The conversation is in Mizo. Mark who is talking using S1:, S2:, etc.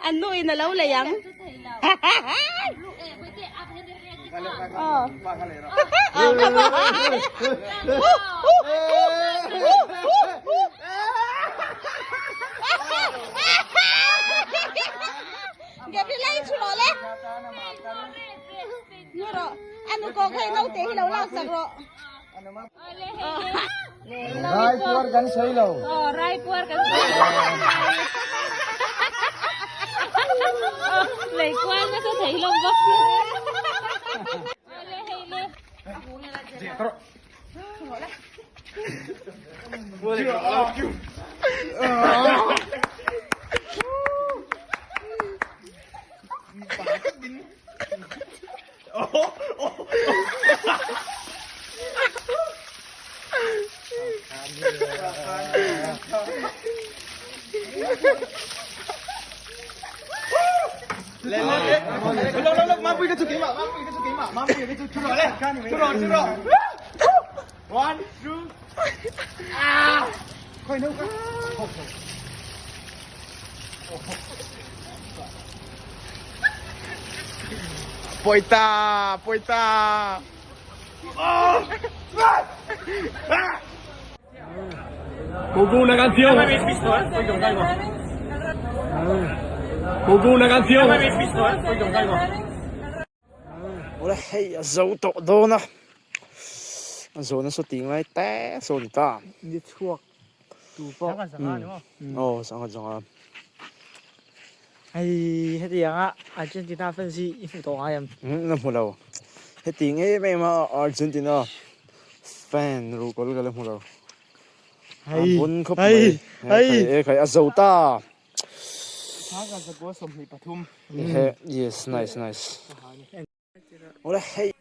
S1: An nu in a lo lei ang. Gabriela hi thu rawh le. Ngu rawh. A nu kawh kha i naute hi lo lak sak rawh.
S2: Raipuar kan sawi lo.
S3: Aw raipuar kan sawi lo. Lei kual nasa thei hlawm bawk si. Awle hei le.
S2: Poita poita
S4: Cucu una canción.
S5: Ya me habéis visto, ¿eh? Hoy que caigo.
S4: Cucu una canción.
S5: Ya me habéis visto, ¿eh? Hoy que caigo.
S6: Awle hei a zo tawh dawn a a zawhna saw tih ngai te saw a ni ta.
S7: Ni chhuak tu pawh.
S6: Aw sangha zanga.
S7: Hei hetiang a Argentina fans hi i hmu tawh ngai em?
S6: Na hmu lo. Hetiang em em a Argentina fan ruhkawl ka la hmu lo. A bun khawp mai. Hei hei hei a zo ta. Yes nice nice. Awle hei.